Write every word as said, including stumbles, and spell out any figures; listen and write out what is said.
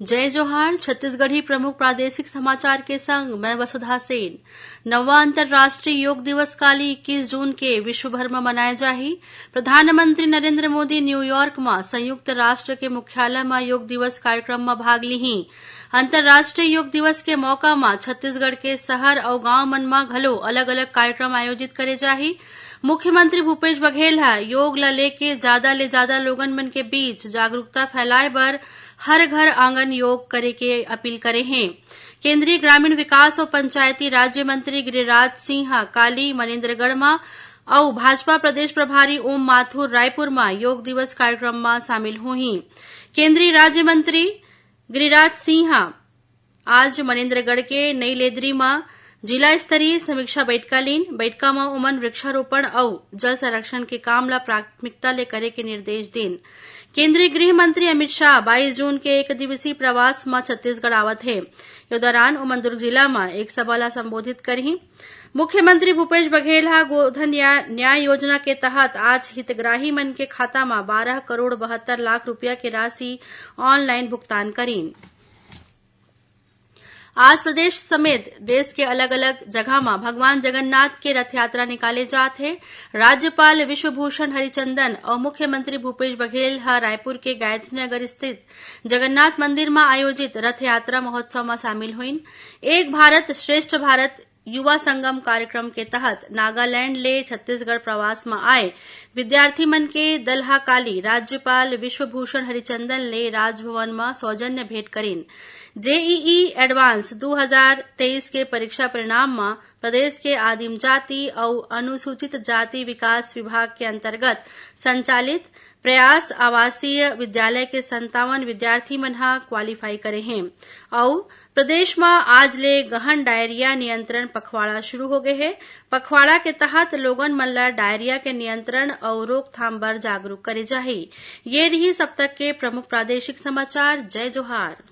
जय जोहार। छत्तीसगढ़ी प्रमुख प्रादेशिक समाचार के संग मैं वसुधा सेन। नवा अंतर्राष्ट्रीय योग दिवस काली इक्कीस जून के विश्व भर म मनाए जाही। प्रधानमंत्री नरेंद्र मोदी न्यूयॉर्क म संयुक्त राष्ट्र के मुख्यालय म योग दिवस कार्यक्रम म भाग लिही। अंतर्राष्ट्रीय योग दिवस के मौका म छत्तीसगढ़ के शहर अउ गांव मन म घलो अलग-अलग कार्यक्रम आयोजित करे जाही। मुख्यमंत्री भूपेश बघेल ह योग ल लेके जादा ले जादा लोगन मन के बीच जागरूकता फैलाए बर हर घर आंगन योग करे के अपील करे हे। केंद्रीय ग्रामीण विकास अउ पंचायती राज्य मंत्री गिरिराज सिंह ह काली मनेन्द्रगढ़ म अउ भाजपा प्रदेश प्रभारी ओम माथुर रायपुर म योग दिवस कार्यक्रम म शामिल होही। केंद्रीय राज्य मंत्री गिरिराज सिंह ह आज मनेन्द्रगढ़ के नई लेदरी म जिला स्तरीय समीक्षा बैठका लीन। बैठका म ओमन वृक्षारोपण अउ जल संरक्षण के काम ल प्राथमिकता ले करे के निर्देश दीन। केंद्रीय गृह मंत्री अमित शाह बाईस जून के एक दिवसीय प्रवास म छत्तीसगढ़ आवत हे। ये दौरान ओमन दुर्ग जिला म एक सभा ल संबोधित करही। मुख्यमंत्री भूपेश बघेल ह गोधन न्याय, न्याय योजना के तहत आज हितग्राही मन के खाता म बारह करोड़ बहत्तर लाख रुपया के राशि ऑनलाइन भुगतान करीन। आज प्रदेश समेत देश के अलग-अलग जगह म भगवान जगन्नाथ के रथ यात्रा निकाले जात हे। राज्यपाल विश्वभूषण हरिचंदन अउ मुख्यमंत्री भूपेश बघेल ह रायपुर के गायत्री नगर स्थित जगन्नाथ मंदिर म आयोजित रथ यात्रा महोत्सव म शामिल होइन। एक भारत श्रेष्ठ भारत युवा संगम कार्यक्रम के तहत नागालैंड ले छत्तीसगढ़ प्रवास म आए विद्यार्थी मन के दल ह काली राज्यपाल विश्वभूषण हरिचंदन ले राजभवन म सौजन्य भेंट करीन। जेईई एडवांस दू हजार तेईस के परीक्षा परिणाम म प्रदेश के आदिम जाति अउ अनुसूचित जाति विकास विभाग के अंतर्गत संचालित प्रयास आवासीय विद्यालय के संतावन विद्यार्थी मन ह क्वालीफाई करे हे अउ प्रदेश म आज ले गहन डायरिया नियंत्रण पखवाड़ा शुरू हो गए हे। पखवाड़ा के तहत लोगन मन ल डायरिया के नियंत्रण अउ रोकथाम बर जागरूक करे जाही। ये रिहिस अब तक के प्रमुख प्रादेशिक समाचार। जय जोहार।